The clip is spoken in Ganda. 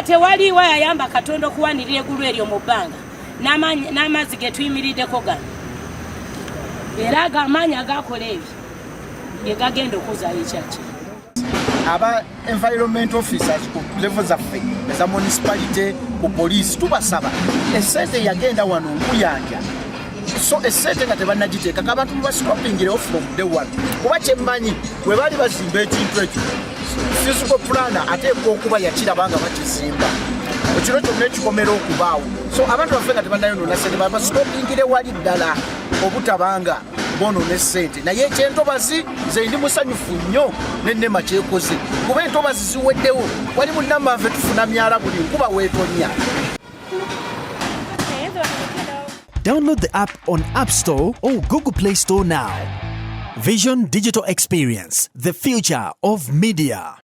Tewaliiwo yayamba Katonda okuwanirira eggulu eryo mu bbanga n'amazzi ge tuyimiriddeko gano, era ago amaanyi agakola ebyo ge gagenda okuzaayo ekyaki. Aba environment officers ku level zaffe eza municipality, ku police, tubasaba esente yagenda wano nkuyanja, so esente nga tebannagiteeka, abantu mubastopingirewo from day one, kuba kyemmanyi bwe baali bazimba ekintu ekyo, physical planner ateekwa okuba yakiraba nga bakizimba ekiro kyonna ekikomera okubaawo. So abantu baffe nga tebannayonoona sente, babastopingire wali ddala obutabanga bonoona esente. Naye ekyentobazi, nze ndi musanyufu nnyo nenema kyekoze, kuba entobazi ziweddewo. Wali munamanve tufuna myala buli nkuba weetonya. Download the app on App Store or Google Play Store now. Vision Digital Experience, the future of media.